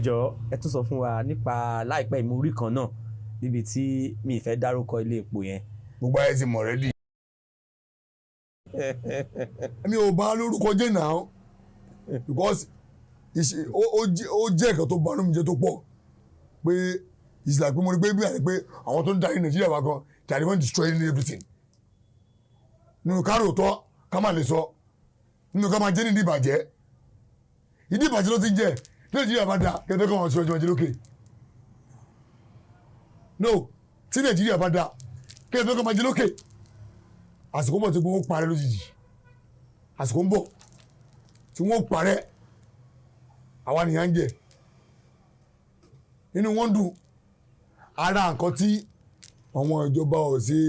Jọ̀ọ́, ẹ tún sọ fún wa nípa láìpẹ́ ìmúrí kan náà níbi tí mi ì fẹ́ dárúkọ ilé epo yẹn. Gbogbo ayé ti mọ̀ ready. Mi ò bá lórúkọ jẹ́ náà because ó jẹ́ nǹkan tó banú mi jẹ́ tó pọ̀ pé it's like pé mo rí pé bí àti pé àwọn tó ń darí Nàìjíríà wa gan, they are the one destroying everything. Nínú kárò tọ́ ká má lè sọ, nínú ká máa jẹ́ nídìí ìbàjẹ́, ìdí ìbàjẹ́ ló ti ń jẹ́. Tí Nàìjíríà bá da, kẹfẹ́ kọ́ wọn ṣe ọjọ́ lókè no. Tí Nàìjíríà bá da, kẹfẹ́ kọ́ máa jẹ́ lókè. Àsìkò ń bọ̀ tí wọ́n parẹ́ lójijì. Àsìkò ń bọ̀ tí wọ́n parẹ́. Àwa nìyà ń jẹ, inú wọn dùn. Ara nǹkan tí àwọn ìjọba ò ṣe,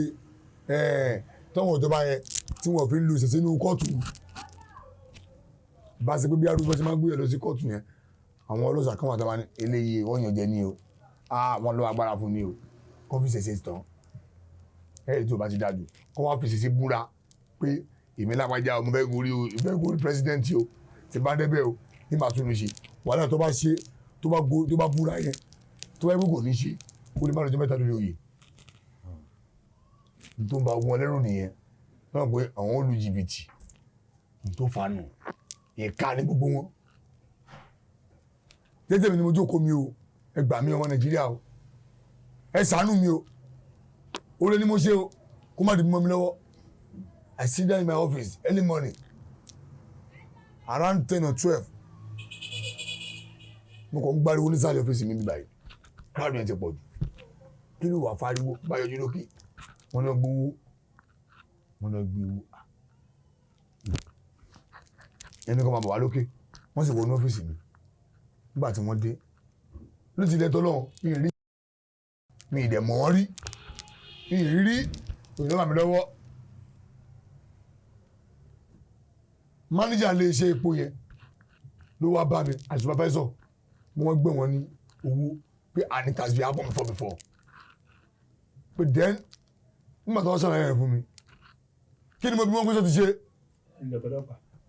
tọ́wọ́n ìjọba yẹn tí wọ́n fi ń lu ìṣẹ̀ṣẹ̀ nínú kóòtù, bá ṣe pé bí arúgbó ṣe máa ń gbé yẹn lọ sí kóòtù yẹn, àwọn ọlọ́ṣà kan wà tó máa ní eléyìí wọ́n yàn jẹ ní o, wọ́n lọ agbára fún ní o, kó fi ṣẹ̀ṣẹ̀ tán. Ẹ̀ẹ́dì tí o bá ti dájú, kó wá fi ṣẹ̀ṣẹ̀ búra pé èmi lágbájá o, mo fẹ́ gorí o, mo fẹ́ gorí president o, tí bá débẹ̀ o, ní màá tún un ṣe. Wàhálà tó bá ṣe, tó bá búra yẹn, tó bá yẹ kó kò ní ṣe, kó lè má lọ́jọ́ 3 lórí oyè. Tó ń ba ogun ọlẹ́rù nìyẹn wọ́n mọ̀ pé àwọn olùjìbìtì tó fa nù ìka ní gbogbo wọn. Jẹ́jẹ́ mi ni mo jókòó mi o. Ẹ gbà mí, ọmọ Nàìjíríà o, ẹ ṣàánú mi o. Oore ni mo ṣe o, kó má di mọ́ mi lọ́wọ́. I sit down in my office early morning around 10 or 12. Mo kàn ń gbáriwo nísàlẹ̀ ọ́fíìsì mi báyìí. Crowd yẹn ti pọ̀ jù. Kí ló wà fariwo bá yọjú lókè? Wọ́n lọ gbowó, wọ́n lọ gbé owó. Ẹni kan máa bọ̀ wá lókè. Wọ́n sì wọnú ọ́fíìsì mi. Nígbà tí wọ́n dé ló ti lẹ́tọ́ lọ́hùn, mi ì rí, mi ì dẹ̀ mọ̀ wọ́n rí, mi ì rí rí òyìnbó mi lọ́wọ́. Mánéjà lè ṣe epo yẹn ló wá bá mi àti supervisor. Wọ́n gbé wọn ní owó pé and it has been happen before before. But then nígbà tí wọ́n ṣàlàyé rẹ̀ fún mi, kí ni mo bí wọ́n pé sọ ti ṣe?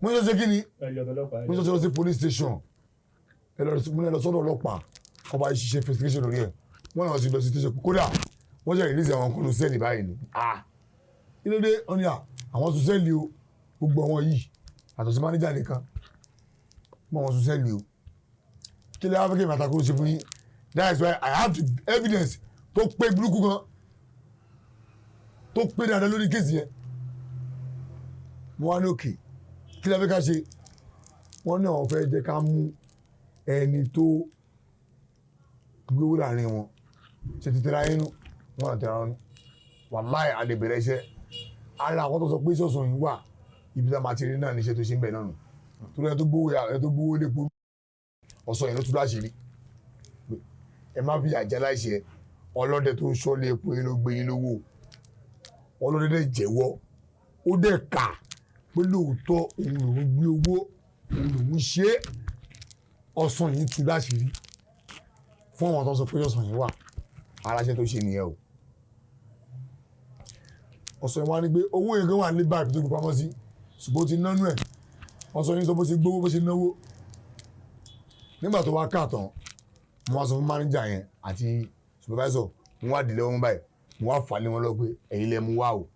Mo ní sọ ṣe kí ni? Mo ní sọ lọ sí police station, ẹ lọ sí, mo ní ẹ lọ sọ́dọ̀ ọlọ́pàá, kó bá ṣiṣẹ́ investigation lórí ẹ̀. Wọ́n náà sì lọ sí station. Kódà wọ́n ṣe release àwọn kan ní cell báyìí ni. Ah, kí ló dé? Wọ́n ní à àwọn tún cell o, gbogbo àwọn yìí àtọ̀ sí manager nìkan mọ́ wọn tún cell o. Kí lè wá fẹ́ kí èmi àtàkùn ṣe fún yín? That is why I have the evidence tó pé burúkú gan, tó pé dáadáa lórí case yẹn. Mo wá ní òkè, kí lè fẹ́ ká ṣe? Wọ́n ní àwọn fẹ́ jẹ́ ká mú ẹni tó gbé owó láàrin wọn ṣe ti tẹ̀ra inú wọn náà tẹ̀ra wọn. Wàláì, a lè bẹ̀rẹ̀ iṣẹ́. Ara àwọn tó sọ pé ṣọ̀ṣọ̀ yìí wà, ibi tá a máa ti rí náà níṣẹ́ tó ṣe ń bẹ̀ náà nù, torí ẹni tó gbówó, ẹni tó gbówó lépo ọ̀sán yìí ló tún láṣìírí. Ẹ má fi àjẹ́ láìṣẹ́. Ọlọ́dẹ tó ń ṣọ́lé epo yín ló gbé yín lówó. Ọlọ́dẹ dẹ̀ jẹ́wọ́, ó dẹ̀ kà pé lóòótọ́ òun lòún gbé owó, òun lòún ṣe é. Ọ̀sán yìí tú láṣìírí fún àwọn tó ń sọ pé ọ̀sán yìí wà. Aláṣẹ tó ṣe nìyẹn o. Ọ̀sán yìí wá ní pé owó yẹn gan wà ní báàgì tó gbé pamọ́ sí, ṣùgbọ́n ó ti nánú ẹ̀. Ọ̀sán yìí sọ bó ṣe gbówó, bó ṣe náwó. Nígbà tó wá kà tán, mo wá sọ fún mánéjà yẹn àti supervisor. Mo wá dìlé wọn báyìí, mo wá fà lé wọn lọ pé ẹ̀yin lẹ mú wá o,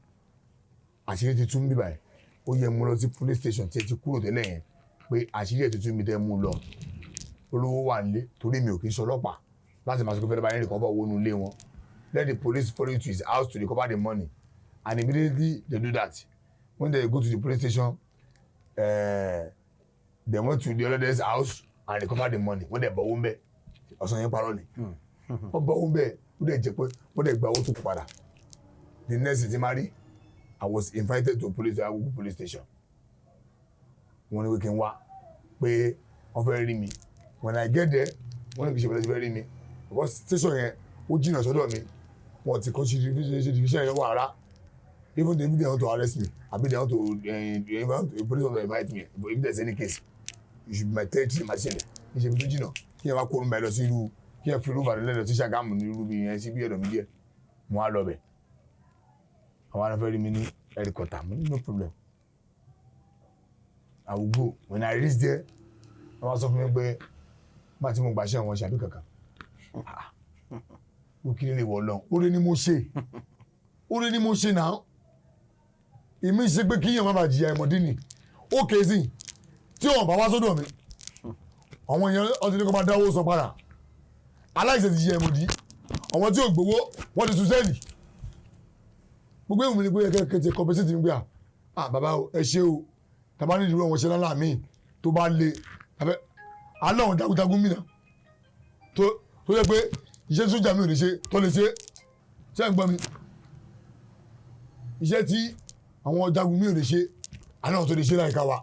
àṣírí ti tún bí báyìí. Ó yẹ mú lọ sí police station tí ẹ ti kúrò tẹ́lẹ̀ yẹn pé àṣírí ẹ̀ ti tún mi tẹ́ mú lọ. Olówó wà nílé, torí mi ò kì í ṣe ọlọ́pàá láti máa sọ pé fẹ́rẹ́ bá yín recover owó nu ilé wọn. Let the police follow you to his house to recover the money. And immediately they do that, when they go to the police station, they went to the ọlọ́dẹ's house and recover the money. Wọ́n dẹ̀ bọ̀ owó ń bẹ̀. Ọ̀sán yẹn parọ́ ni. Wọ́n bọ̀ owó ń bẹ̀, ó dẹ̀ jẹ́ pé wọ́n dẹ̀ gba owó tó kù padà. The next thing ma rí, I was invited to police, Agogo police station. Wọ́n ní pé kí n wá, pé wọ́n fẹ́ rí mi. When I get there, wọ́n ní kí n ṣe bẹ̀rẹ̀ sí fẹ́ rí mi because station yẹn ó jìnnà sọ́dọ̀ mi. Wọ́n ti kọ́ ṣe division yẹn wà rárá. Even if they want to arrest me abi they want to police want to invite me, but if there is any case, you should be my territory. Ma ṣẹlẹ̀ kí n ṣe fi tó jìnnà, kí n wá kó orun lọ sí irú, kí n fi irú Ìbàdàn lẹ́nu sí Ṣàgámù ní irú bí yẹn sí bí ọ̀dọ̀ mi díẹ̀. Mo wá lọ bẹ̀. Àwọn ará fẹ́ rí mi ní headquarter. Mo ní no problem, I will go. When I reach there, wọ́n wá sọ fún mi pé Nígbà tí mo gbà ṣe àwọn ṣàbí kankan, mo kí lè wọ̀ lọ. Oore ni mo ṣe, oore ni mo ṣe náà. Èmi ṣe pé kíyàn má bàa jìyà ìmọ̀dí ni. Ó ké sí tí wọn bá wá sọ́dọ̀ mi, àwọn èèyàn ọtí ní kó máa dáwó san padà. Aláìsẹ̀ ti jìyà ìmọ̀dí, àwọn tí ò gbowó wọ́n ti sùn sẹ́ẹ̀lì. Gbogbo èèmù ni pé kẹ́kẹ́ ti compensate mi pé à bàbá o, ẹ ṣé o, tàbá ní ìdúró àwọn ṣẹlá ńlá mi tó bá le tàbí aláwọn jagunjagun mìíràn tó yẹ pé iṣẹ́ sójà mi ò lè ṣe tó lè ṣe. Ṣé ń gbọ́ mi? Iṣẹ́ tí àwọn jagun mi ò lè ṣe, aláwọn tó lè ṣe láìka wa.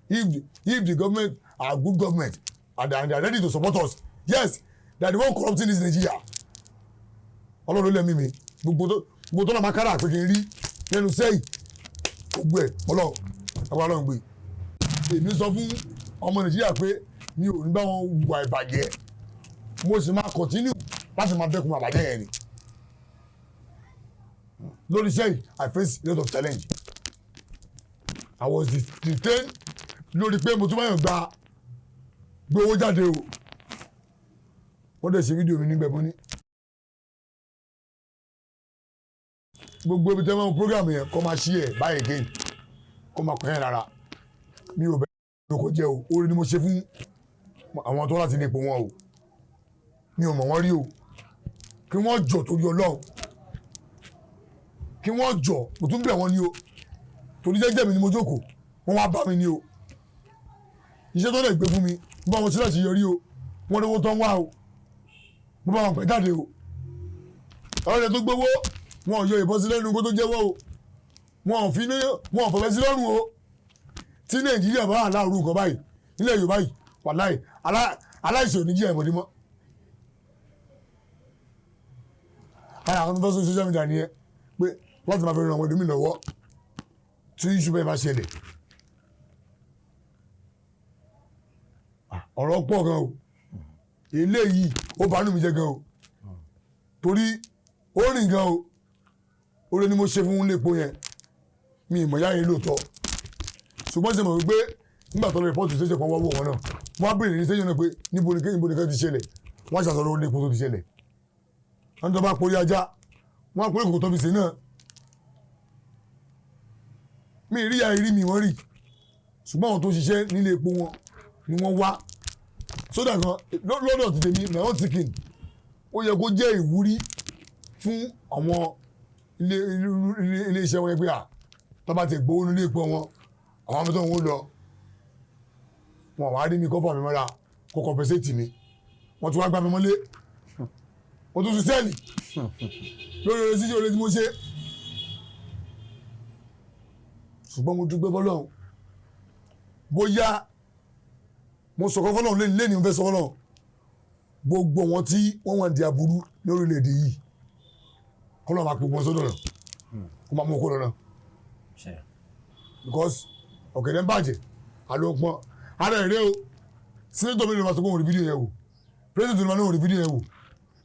If the government are good government and they are ready to support us, yes, they are the one corrupting this Nigeria. Ọlọ́run ló lẹ́mí mi, gbogbo tó náà máa kára pé kí n rí lẹ́nu sẹ́yìn gbogbo ẹ̀ ọlọ́run agbára ọlọ́run gbé. Èmi sọ fún ọmọ Nàìjíríà pé mi ò ní bá wọn wà ìbàjẹ́, mo sì máa continue láti máa dẹ́kun àbàjẹ́ yẹn ni. Lórí iṣẹ́ yìí, I face a lot of challenge. I was detained lórí pé mo tún báyọ̀ gba gbé owó jáde o. Wọ́n dẹ̀ ṣe fídíò mi níbẹ̀. Mo ní gbogbo ibi tẹ́ máa ń program yẹn kọ́ máa ṣí ẹ̀ báyìí again, kọ́ máa kọ́ yẹn rárá. Mi ò bẹ́ẹ̀ lóko jẹ́ o. Oore ni mo ṣe fún àwọn tó láti ní ipò wọn o. Mi ò mọ̀ wọ́n rí o. Kí wọ́n jọ torí Ọlọ́run, kí wọ́n jọ, mo tún bẹ̀ wọ́n ní o. Torí jẹ́jẹ́ mi ni mo jókòó, wọ́n wá bá mi ní o. Iṣẹ́ tó lè gbé fún mi, mo bá wọn ṣe láti yọrí o. Wọ́n lówó tó ń wá o, mo bá wọn pẹ́ jáde o. Ọ̀rẹ́ tó gbowó, wọn ò yọ ìbọn sí lẹ́nu kó tó jẹ́wọ́ o. Wọn ò fi ní, wọn ò fọwọ́ sí lọ́rùn o. Tí Nàìjíríà bá wà láàrú nǹkan báyìí nílẹ̀ Yorùbá yìí, wàláì aláìsàn ò ní jí ẹ̀mọ́dé mọ́. Ara àwọn tó fẹ́ sọ social media nìyẹn pé láti máa fi ran àwọn ẹlòmíì lọ́wọ́ tí iṣu bẹ́ẹ̀ bá ṣẹlẹ̀. Ọ̀rọ̀ pọ̀ gan o, eléyìí ó bà nú mi jẹ́ gan o, torí ó rìn gan o. Oore ni mo ṣe fún ilé epo yẹn, mi ì mọ̀ yá yẹn lóòótọ́, ṣùgbọ́n ṣe mọ̀ wípé nígbà tó lọ rìpọ́ọ̀tù ṣẹ̀ṣẹ̀ kan wá wò wọn náà, wọ́n á béèrè ní sẹ́yìn náà pé níbo ni nǹkan ti ṣẹlẹ̀. Wọ́n ṣàṣọrọ̀ ilé epo tó ti ṣẹlẹ̀. Wọ́n tó bá porí ajá, wọ́n á porí kòkò tó fi sè náà. Mi rí ya ìrí mi wọ́n rí, ṣùgbọ́n àwọn tó ṣiṣẹ́ nílé epo wọn ni wọ́n wá sódà kan lọ́dọ̀ ti tèmi. My own thinking, ó yẹ kó jẹ́ ìwúrí fún àwọn ilé iṣẹ́ wọn pé à tó bá ti gbowó nílé epo wọn, àwọn ọmọ tó ń lọ wọn wá rí mi kọ́ fà mí mọ́ra kó compensate mi. Wọ́n tún wá gbá mi mọ́lé, wọ́n tún sùn sẹ́ẹ̀lì lórí oore ṣíṣe oore tí mo ṣe. Ṣùgbọ́n mo dúpẹ́ fọlọ́run, bóyá mo sọ̀kọ́ fọlọ́run lẹ́ni mo fẹ́ sọ fọlọ́run, gbogbo wọn tí wọ́n wà di aburú ní orílẹ̀-èdè yìí, kọ́lọ́ máa pè wọ́n sọ́dọ̀ náà kó máa mú okó lọ́nà, because ọ̀gẹ̀dẹ̀ ń bàjẹ́ àlọ́ pọ́n ara ẹ̀rẹ́ o. Sínétọ̀ mi ló máa sọ pé òun rí fídíò yẹn wò, pírẹ́sìdẹ̀ntì ló máa lóun rí fídíò yẹn wò,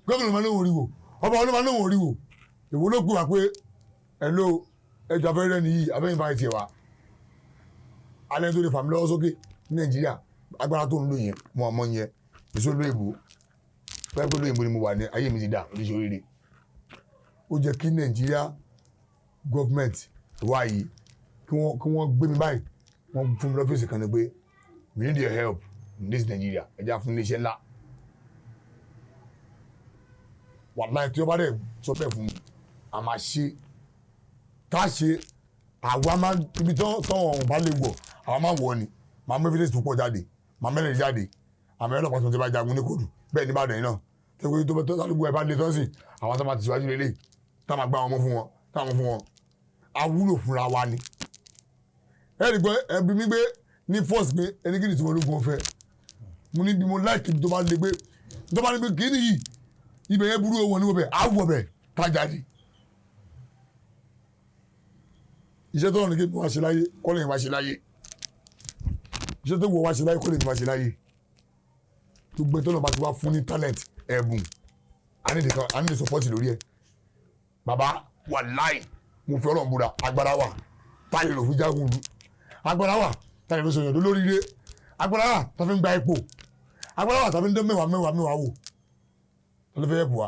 gómìnà ló máa lóun rí wò, ọba ló máa lóun rí wò. Èwo ló pè wá pé ẹ̀ ló ẹjọ́ afẹ́rẹ́ nìyí abẹ́yìn bá tiẹ̀ wá alẹ́ tó lè fà mí lọ́wọ́ sókè ní Nàìjíríà. Agbára tó ń lò yẹn mo àmọ́ yẹn èso lóyìnbó pẹ́ẹ́pẹ́ lóyìnbó ni mo wà ní ayé mi ti dà oríṣi oríire. Ó jẹ́ kí Nàìjíríà gọ́ọ̀mẹ̀ntì wá yìí kí wọ́n gbé mi báyìí. Wọ́n fún mi lọ́fíìsì kan ní pé we need your help in this Nigeria, ẹja fún iléeṣẹ́ ńlá. Wàláì tí ó bá dẹ̀ sọ bẹ́ẹ̀ fún mi, a máa ṣe tá a ṣe. Àwa máa ibi tí wọ́n bá lè wọ̀, àwa máa wọ̀ ni. Màá mú evidence tó pọ̀ jáde, màá mẹ́rin jáde, àmọ́ ọlọ́pàá tó ti bá jagun ní kóòtù bẹ́ẹ̀ ní Ìbàdàn yìí náà tó kó tó tó sálùgbò ẹ̀ bá lè tán sí àwọn tó máa ti síwájú lélẹ̀ tá máa gbá wọn mọ́ fún wọn, tá wọn fún wọn. A wúlò fúnra wa ni. Ẹ rí i pé ẹbí mi gbé ní force pé ẹni kí ni tí mo lógun ọ̀fẹ́ mo ní bí mo láìkí tó bá lè gbé tó bá lè gbé kí ni yìí ibẹ̀ yẹn burú owó ní wọ́n bẹ̀ á wọ̀ bẹ̀ tá jáde. Iṣẹ́ tó lọ́nà kí wọ́n ṣe láyé kọ́ lè wá ṣe láyé, iṣẹ́ tó wọ́ wá ṣe láyé kọ́ lè wá ṣe láyé. Gbogbo tó lọ́nà bá ti wá fún ní talent ẹ̀bùn, a ní support lórí ẹ̀. Bàbá wàláì mo fi Ọlọ́run búra, agbára wà táyé lò fún jagun lu, agbára wà táyé lò sọ̀yàn lórí ire, agbára wà tá fi ń gba ipò, Agbára wà tàbí ń dán mẹ́wàá mẹ́wàá mẹ́wàá wò tó ló fẹ́ bù wá.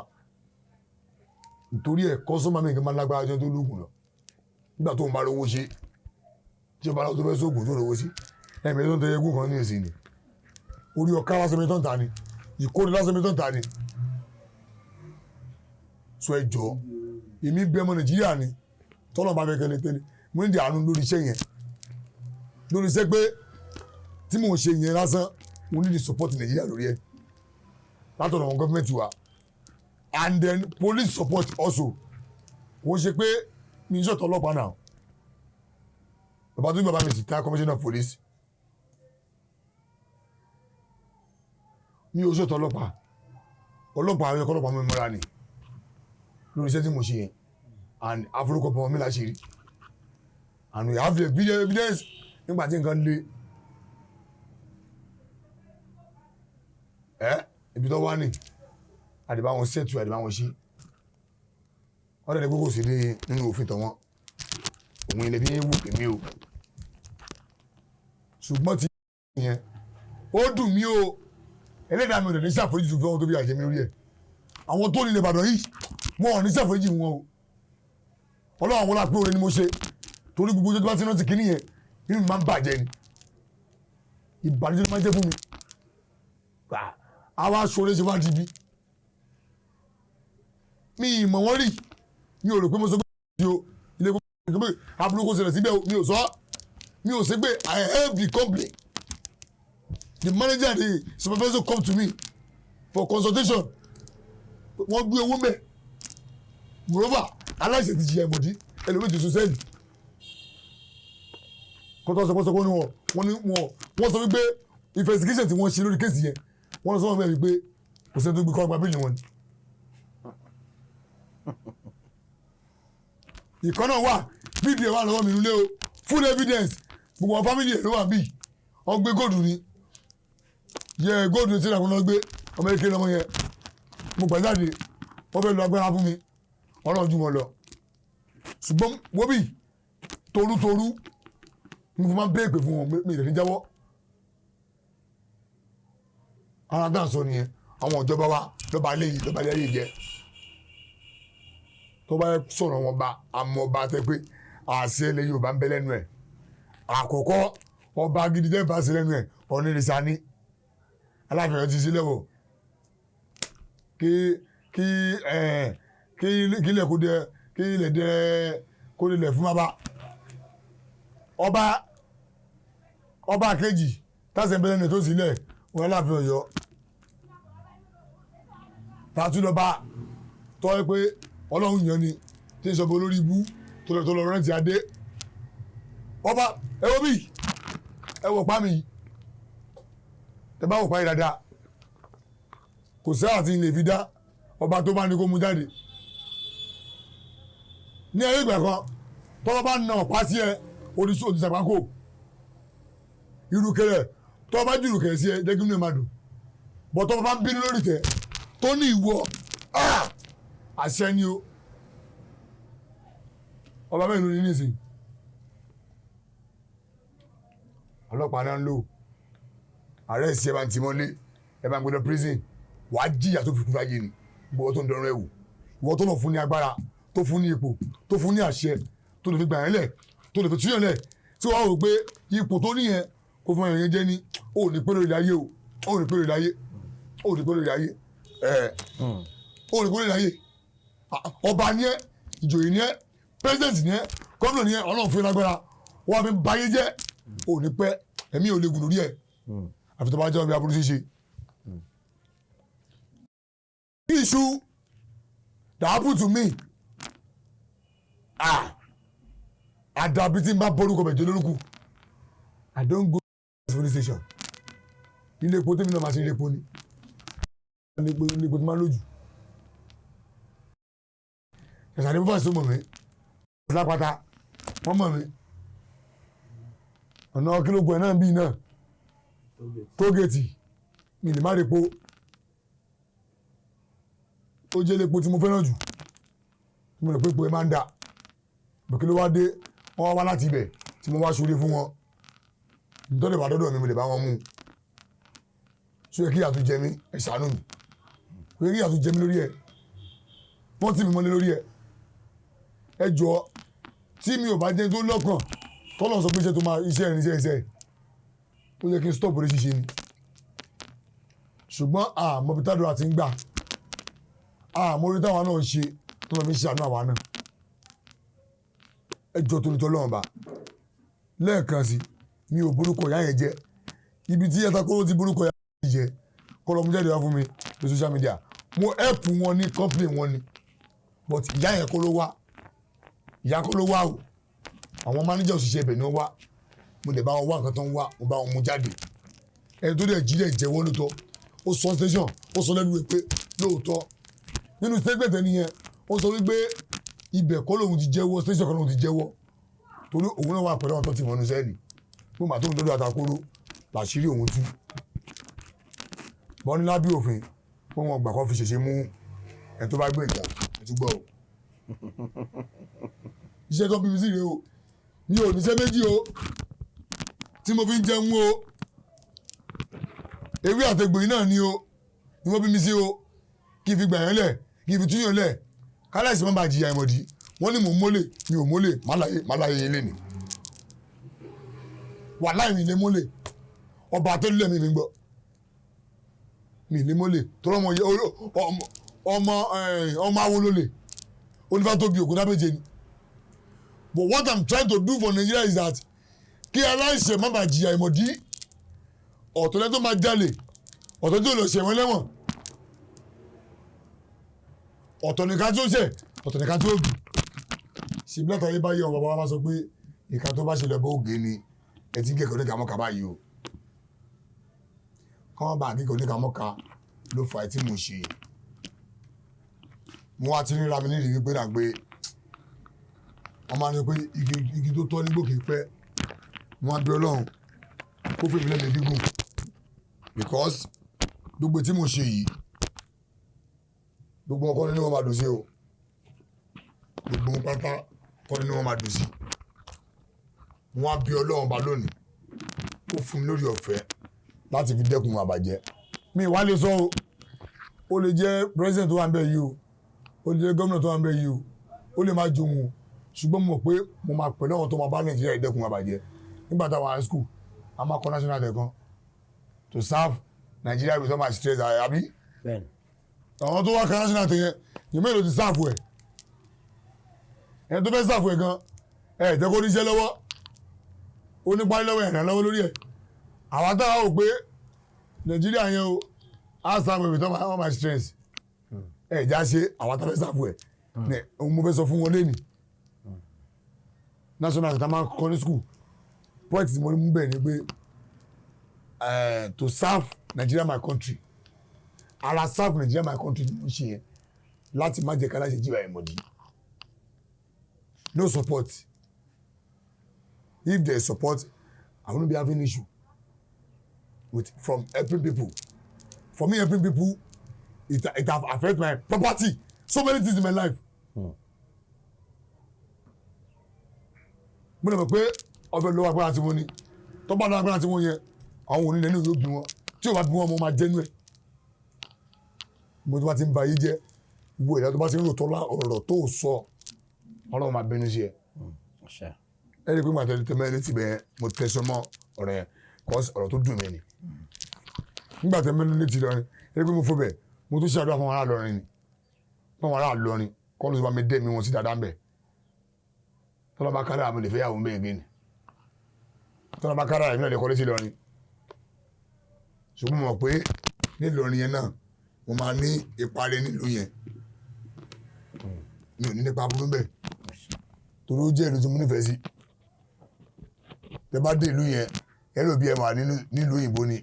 Nítorí ẹ̀ customer mi kì í máa lágbára jọ tó lóògùn lọ. Nígbà tó ń bá lówó ṣe, tí ó bá lọ́wọ́ tó fẹ́ sóògùn tó lówó sí, ẹ̀mí tó ń tẹ egún kan ní ìsìn ni. Orí ọ̀ká lásán mi tó ń ta ni, ìkórè lásán mi tó ń ta ni. So ẹ jọ, èmi bí ọmọ Nàìjíríà ni, tọ́lọ̀ bá fẹ́ kẹ́lẹ́ tẹ́lẹ̀, mo ní di àánú lórí iṣẹ́ yẹn. Lórí iṣẹ́ pé tí mò ń ṣe yẹn lásán, mo ní di support Nàìjíríà lórí ẹ̀. Látọ̀dọ̀ àwọn gọ́ọ̀mẹ̀ntì wa. And then police support also. Kò ṣe pé mi ń ṣọ̀tọ̀ ọlọ́pàá náà. Bàbá tó ní bàbá mi sì ta commissioner of police. Mi ò ṣọ̀tọ̀ ọlọ́pàá. Ọlọ́pàá àwọn ẹ̀kọ́ ọlọ́pàá mi múra ni. Lórí iṣẹ́ tí mo ṣe yẹn. And aforúkọ mi láṣìírí. And we have the video evidence nígbà tí nǹkan le. Ẹ ibi tó wá ní àdìbá wọn ṣètò àdìbá wọn ṣe. Wọ́n dẹ̀ ní gbogbo sí ní nínú òfin tọ̀wọ́n. Òun ilẹ̀ fi ń wù mí o. Ṣùgbọ́n ti yẹn, ó dùn mí o. Ẹlẹ́dàá mi ò lè ní ṣàforíjì fún ọmọ tó bí àjẹmí lórí ẹ̀. Àwọn tó nílẹ̀ Ìbàdàn yìí, wọn ò ní ṣàforíjì wọn o. Ọlọ́run àwọn lápẹ́ oore ni mo ṣe. Torí gbogbo ojú tó bá ti rántí kinní yẹn, inú mi máa ń bàjẹ́ ni. Ìbànújẹ́ ló máa ń jẹ́ fún mi. Àwa aṣọ ṣe wá di ibi. Mi ì mọ̀ wọ́n rí. Mi ò rò pé mo sọ pé o ilé pé aburú kò ṣẹlẹ̀ síbẹ̀ o, mi ò sọ. Mi ò ṣe pé I help the company. The manager, the supervisor come to me for consultation. Wọ́n gbé owó mẹ́. Moreover, aláìsàn ti jìyà ìmọ̀dí, ẹlòmíì ti sùn sẹ́yìn. Kọ́tọ́ sọ pé wọ́n ní wọ́n sọ wípé investigation tí wọ́n ṣe lórí case yẹn, wọ́n sọ wọ́n bẹ́ẹ̀ wípé kò sẹ́ni tó gbé kọ́ ọgbà bíìlì wọn ni. Ìkan náà wà, fídíò wà lọ́wọ́ mi nílé o, full evidence, gbogbo àwọn family ẹ̀ ló wà bíi, wọ́n gbé góòdù ni, yẹ góòdù tí ìlànà gbé, ọmọ èké lọmọ yẹn, mo gbà jáde, wọ́n fẹ́ lo agbára fún mi, ọlọ́run jù wọn lọ. Ṣùgbọ́n wọ́n bì torútorú, mo fi máa ń bẹ́ẹ̀ pè fún wọn, mi ìrẹ̀lẹ̀ jáwọ́. Ara dáhùn sọ nìyẹn, àwọn ìjọba wa lọ́ba alẹ́ yìí lọ́ba alẹ́ yìí jẹ́. Tó bá sọ̀rọ̀ wọn bá àmọ́ ọba tẹ́ pé àṣẹ ilẹ̀ Yorùbá ń bẹ lẹ́nu ẹ̀. Àkọ́kọ́ ọba gidi tẹ́ bá ṣe lẹ́nu ẹ̀ Ọ̀nìrìṣà ni. Aláàfin Ọ̀yọ́ ti ṣe lẹ́wọ̀. Kí kí kí ilẹ̀ kó dẹ kí ilẹ̀ dẹ kó lè fún bàbá. Ọba ọba kejì táṣẹ ń bẹ lẹ́nu ẹ̀ tó sílẹ̀ wọn Aláàfin Ọ̀yọ́. Tàtúndọ̀ba tọ́ ẹ pé Ọlọ́run yàn ni tí ń sọ̀bọ̀ olórí ibú tó lọ rẹ́ǹtì adé. Ọba ẹ wo bí ẹ wọ̀ pa mi ẹ bá wọ̀ pa yìí dáadáa kò sáà tí ń lè fi dá ọba tó bá ní kó mú jáde. Ní ayé ìgbà kan tọ́lọ́ bá na ọ̀pá sí ẹ oníṣòwò ti sàgbákò irukẹrẹ tọ́lọ́ bá ju irukẹrẹ sí ẹ jẹ́ kí inú ẹ máa dùn bọ́ tọ́lọ́ bá ń bínú lórí tẹ tó ní ìwọ àṣẹ ni o. Ọba mẹ́rin ló ní nísìnyí. Ọlọ́pàá náà ń lò ààrẹ ìsì ẹ̀ bá ń tì mọ́lé ẹ̀ bá ń gbé lọ prison wàá jìyà tó fi kú fáyé ni. Ìwọ tó ń dọrùn ẹ̀ wò, ìwọ tó lọ fún ní agbára, tó fún ní ipò, tó fún ní àṣẹ, tó lè fi gbà yẹn lẹ̀, tó lè fi túyàn lẹ̀, tí wàá rò pé ipò tó níyẹn kó fún ẹ̀yìn jẹ́ ní ò ní pé lórí ayé o, ò ní pé lórí ayé, ò ní pé lórí ayé, ẹ̀ ò ní pé lórí ayé. Ọba ni ẹ, ìjòyè ni ẹ, president ni ẹ, gómìnà ni ẹ, Ọlọ́run fún lágbára, wọ́n fi báyé jẹ́, ò ní pẹ́, ẹ̀mí ò lè gùn lórí ẹ̀, àfi tó bá jẹ́ ọbẹ̀ aburú ṣíṣe. Issue that happen to me, àdàbí tí n bá borúkọ bẹ̀jẹ̀ lórúkú, I don't go to the police station. Ilé epo tèmi náà máa ṣe ilé epo ni, ilé epo tí máa ń lójú. Ṣàṣàlẹ̀ bó fàṣẹ mọ̀ mí, lápáta, wọ́n mọ̀ mí. Ọ̀nà kílógún ẹ̀ náà bí náà, tógèètì, mi lè má repo. Ó jẹ́ lépo tí mo fẹ́ràn jù, tí mo rò pé epo ẹ máa ń da. Bùkí ló wá dé, wọ́n wá láti ibẹ̀ tí mo wá ṣoore fún wọn. Nítorí ìbá dọ́dọ̀ mi, mo lè bá wọn mú. Ṣó yẹ kí ìyà tó jẹ mí? Ẹ ṣàánú mi. Kò yẹ kí ìyà tó jẹ mí lórí ẹ̀. Wọ́n tì mí mọ́lé lórí ẹ̀. Ẹ jọ, tí mi ò bá jẹ́ tó lọ́kàn tọ́lọ̀ sọ pé iṣẹ́ tó máa iṣẹ́ irinṣẹ́ iṣẹ́ ó yẹ kí n stop orí ṣíṣe ni. Ṣùgbọ́n àmọ́ bí tádùrà ti ń gbà, àmọ́ orí táwa náà ń ṣe tó lọ́ fi ń ṣàánú àwa náà. Ẹ jọ, torí tọ́lọ́run bá lẹ́ẹ̀kan sí, mi ò borúkọ ìyá yẹn jẹ́. Ibi tí Atakóró ti borúkọ ìyá yẹn jẹ́ kọ́ lọ́mú jáde wá fún mi ní social media. Mo help wọn ní company wọn ni, but ìyá yẹn kọ́ ló wá, ìyá kọ́ ló wá o. Àwọn manager òṣìṣẹ́ ibẹ̀ ni wọ́n wá. Mo dẹ̀ bá wọn wá nǹkan tó ń wá, mo bá wọn mú jáde. Ẹni tó dẹ̀ jí dẹ̀ jẹ́wọ́ lóòótọ́. Ó sọ station, ó sọ lẹ́nu rẹ̀ pé lóòótọ́. Nínú statement ẹni yẹn, ó sọ wípé ibẹ̀ kọ́ lòun ti jẹ́wọ́, station kọ́ lòun ti jẹ́wọ́, torí òun náà wà pẹ̀lú àwọn tó ti mọ̀nú cell pé màá tóun dọ́dọ̀ Atakóró làṣírí òun tú. Bọ́n ní lábẹ́ òfin pé wọ́n gbà kó fi ṣèṣe mú ẹni tó bá gbé nǹkan. Ẹ ti gbọ́ o. Iṣẹ́ tó bí mi sí rèé o. Mi ò níṣẹ́ méjì o tí mo fi ń jẹun o. Ewé àtẹ̀gbò yìí náà ni o ni wọ́n bí mi sí o. Kí n fi gbà yẹn lẹ̀, kí n fi túyàn lẹ̀, kálẹ̀sì má bàa jìyà ìmọ̀dí. Wọ́n ní mò ń mólè, mi ò mólè. Má láyé yín lé ní wàláì, mi lè mólè. Ọba àtẹ́lẹ̀ mi gbọ́, mi lè mólè tọ́lọ́. Ọmọ ọmọ awo ló lè onífà tóbi ògùn dábẹ́jẹ ni. But what I'm trying to do for Nigeria is that kí aláìṣẹ̀ má bàa jìyà ìmọ̀dí. Ọ̀tọ̀ lẹ́ni tó máa jalè, ọ̀tọ̀ tí ò lọ ṣẹ̀wọ̀n lẹ́wọ̀n, ọ̀tọ̀ nìkan tí ó ṣẹ̀, ọ̀tọ̀ nìkan tí ó bì. Ṣèbí látàrí báyìí, àwọn bàbá wa máa sọ pé ìka tó bá ṣe lọ bó gé ni. Ẹ ti ń kẹ́kọ̀ọ́ ní kàmọ́ka báyìí o. Kọ́ bá akẹ́kọ̀ọ́ ní kàmọ́ka ló fà á tí mo ṣe. Mo wá ti ríra mi nídìí wípé dà pé wọ́n máa ń sọ pé igi tó tọ́ nígbò kì í pẹ́. Mo wá bí Ọlọ́run kó fèmí lẹ́mìí gígùn, because gbogbo tí mo ṣe yìí, gbogbo wọn kọ́ nínú wọn máa dùn sí o. Gbogbo wọn pátá kọ́ nínú wọn máa dùn sí. Mo wá bí Ọlọ́run bá lónìí kó fún mi lórí ọ̀fẹ́ láti fi dẹ́kun àbàjẹ́. Mi ìwá lè sọ o. Ó lè jẹ́ president tó wà ń bẹ̀ yìí o, ó lè jẹ́ gómìnà tó wà ń bẹ̀ yìí o, ó lè má jòun o, ṣùgbọ́n mo mọ̀ pé mo máa pẹ̀lú àwọn tó máa bá Nàìjíríà dẹ́kun àbàjẹ́. Nígbà táwa high school, a máa kọ́ national anthem kan, "To serve Nigeria with all my strength," àbí? Bẹ́ẹ̀ni. Àwọn tó wá kan national anthem yẹn yìí, mélòó ti serve ẹ̀? Ẹni tó fẹ́ serve ẹ̀ gan, ẹ̀ jẹ́ kó níṣẹ́ lọ́wọ́, ó ní parí lọ́wọ́, ẹ̀ràn lọ́wọ́ lórí ẹ̀. Àwọn táwa ò pé Nàìjíríà yẹn o, á serve with all my strength, ẹ̀ já ṣe àwọn tá fẹ́ serve ẹ̀ ní ohun mo fẹ́ sọ fún wọn lẹ́nìí. National anthem máa ń kọ́ ní school, point tí mo mú bẹ́ẹ̀ ni pé to serve Nigeria my country. Ara serve Nigeria my country ni mo ń ṣe yẹn, láti má jẹ́ ká láṣẹ jíwa ìmọ̀dí. No support. If there is support, I won't be having issue with from helping people. For me, helping people, it have affect my property, so many things in my life. Mo lè mọ̀ pé ọbẹ̀ lọ́wọ́ agbára tí wọ́n ní, tó bá lọ́wọ́ agbára tí wọ́n yẹn, àwọn onílẹ̀ náà yóò bí wọn. Tí ò bá bí wọn, mo máa jẹ́nu ẹ̀. Mo tó bá ti ń ba yí jẹ́, gbogbo ẹ̀dá tó bá ti ń rò tọ́lá ọ̀rọ̀ tó sọ, Ọlọ́run máa bínú sí ẹ. Àṣẹ. Ẹ rí i pé màá tẹ̀lé tẹ́mẹ́ létí bẹ́ẹ̀, mo tẹ̀sán mọ́ ọ̀rọ̀ yẹn, cause ọ̀rọ̀ tó dùn mí ni. Nígbà tẹ́mẹ́ létí lọ́rin, ẹ rí i pé mo fọ́ bẹ̀, mo tún ṣàdúrà fún àwọn ará Ìlọrin ni, fún àwọn ará Ìlọrin kọ́ ló ti bá mi dé mi wọn sí dáadáa ń bẹ̀. Tọ́lá bá kára, mi lè fẹ́ yàwó ń bẹ̀ gé ni. Tọ́lá bá kára, èmi náà lè kọ́lé sí Ìlọrin, ṣùgbọ́n mo mọ̀ pé nílọrin yẹn náà, mo máa ní ipa rẹ nílùú yẹn. Mi ò ní nípa burú bẹ́ẹ̀, torí ó jẹ́ ìlú tí mo nífẹ̀ẹ́ sí. Tẹ bá dé ìlú yẹn, ẹ rò bí ẹ wà nílùú òyìnbó ni.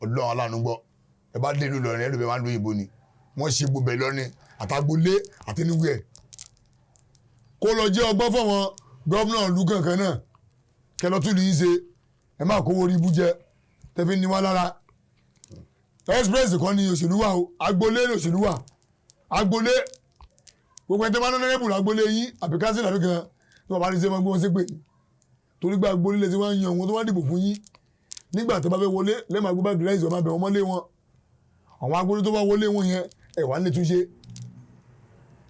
Ọlọ́run aláàánú gbọ́. Ẹ bá dé ìlú Ìlọrin, ẹ rò bí ẹ wà nílùú òyìnbó ni. Wọ́n ṣe gbogbo ẹ̀ lọ́rin àtàgbólé àti níwú ẹ̀. Kó lọ jẹ́ ọgbọ́n fún wọn gómìnà ìlú kankan náà, kẹ lọ tún lè yín ṣe. Ẹ má kówó orí ibú jẹ tẹ́fí ní wá lára. Express kan ní òṣèlú wà o, agboolé ní òṣèlú wà. Agboolé, gbogbo ẹni tó bá nánà rẹ́bù lágboolé yín àbí kánsìlì àbí kan tí wọ́n bá ní sẹ́ máa gbé wọn ṣépè, torí pé agboolé lè ti wá yan wọn tó wá dìbò fún yín. Nígbà tó bá fẹ́ wọlé lẹ́ẹ̀ma gbé báàgì rice, ọmọ abẹ wọn mọ́lé wọn. Àwọn agboolé tó bá wọlé wọn yẹn, ẹ̀ wá ní túnṣe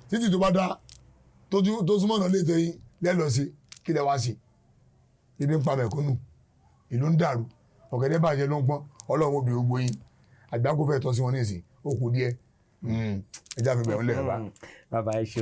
títì tó bá dá tó súnmọ́ ọ̀nà lè tẹ̀yìn lẹ́lọ sí. Kí lẹ wá sí? Ibi ń pa mẹ̀kúnnù, ìlú ń dàrú, ọ̀gẹ̀dẹ̀ bàjẹ́ ló ń pọ́n. Ọlọ́run obì gbogbo yín, àgbákò fẹ́ tọ́ sí wọn nísìn, ó kù díẹ̀. Ẹja fi bẹ̀rù lẹ̀ bá. Bàbá, ẹ ṣeun.